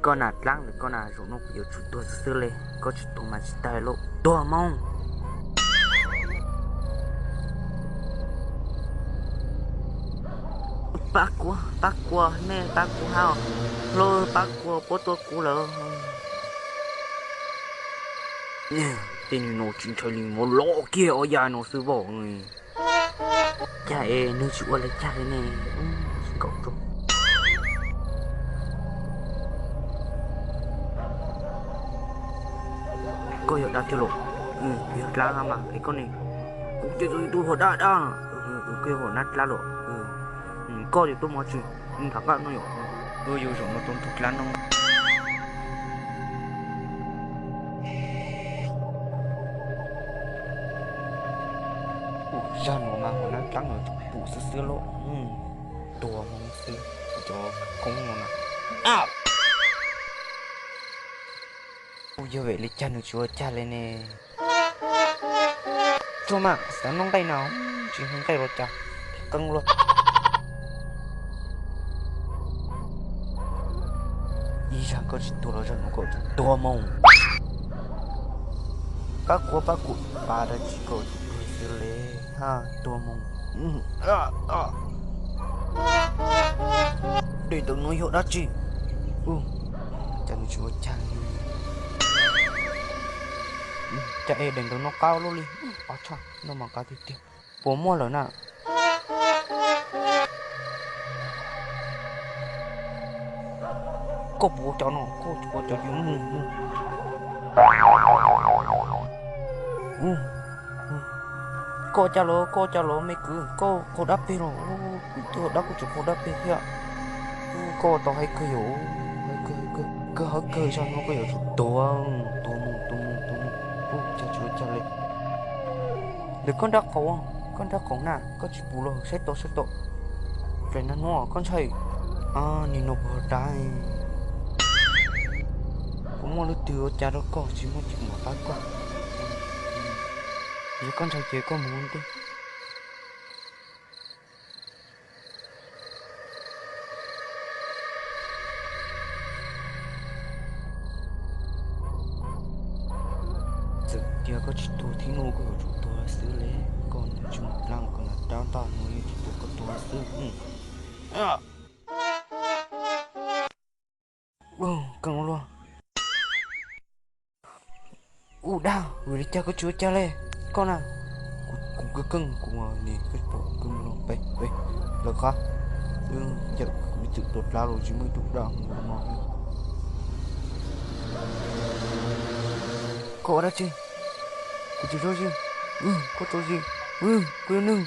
Koj nas dlaab ntawm koj na, zaum no kuv yuav tsum tuag xwb xwb le, koj tsis tuag mas tsis tag lauj, tuag moog. Pab kuv, pab kuv, mej pab kuv hab, hlub pab kuv, puab tua kuv lawm. Tej neeg no tsis ntshai li, muab lov kiag ob yav no xwb vaum. Cag es nwg tsis ua le cag le ne, nkaum rau. Koj yog dab thiab los? Yog dlaab hab mas es koj ne? Kuv ces txawm yog tus hluas dab dab, koj yog hluas nab dlaab los? Koj ces tuaj mog tsi, nrhav qab no yom, koj yuav zaum no tau ntug dlaab no. Zag nuav mas hluas nab dlaab los pum xwb xwb lauj, tuag moog xwb, cov koob no na. Kuj yog vim li cas nws tsis ua cag li ne. Tsuag mas xav noj nqaij no, tsis noj nqaij los cas, qee luaj. Ib zag koj tsis tuag los zag nuav koj tuag moog. Pab kuv, pab kuv, pab dab tsi koj tuag xwb le, ha, tuag moog. Dej ntawm no yog dab tsi? Cas nws tsis ua cag li? Cas es dej ntawm no qab luaj li? Ob tshaj no mas qab tiag tiag. Puas muaj lawm na? Koj puas cov no, koj puas cov yus mus mus? Koj cas los, koj cas los me kwv, koj qaug dab peg los? Kuv twb dab kuj tseem qaug dab peg thiab. Koj tau hais kawg yom, hais kawg, kawg hais kawg, zag no koj yuav tsum tuag, tuag mus, tuag mus, tuag mus. Ub, cas tsis ua cas li. Ntawm koj nrab qaum, koj nrab qaum na, koj tsis pum los saib tau saib tau. Dlaim nag no koj ntshai, nim no puas ho dab? Puas muaj leej twg ua cas rau koj, tsis muaj ces kuv mam pab koj. Yog koj ntshai ces koj mus ua ntej. Txawm tias koj tsis tuag thiab no koj yuav tsum tuag xwb li, koj tsis mus dlaab koj nas dab ntag no yeej tsis tuag, koj tuag xwb. Keej ua luaj. Ub, dab, vim li cas koj tsis ua cas li? Koj na, kuv keej keej, kuv nim koj pom keej ua luaj, peb peb lawv qab, yawm kuv txwm tuag dlaab los tsis muaj ib tug dab ua no li. Koj ua dab tsi? Kuv tsis tso zis. Koj tso zis. Koj yog neeg.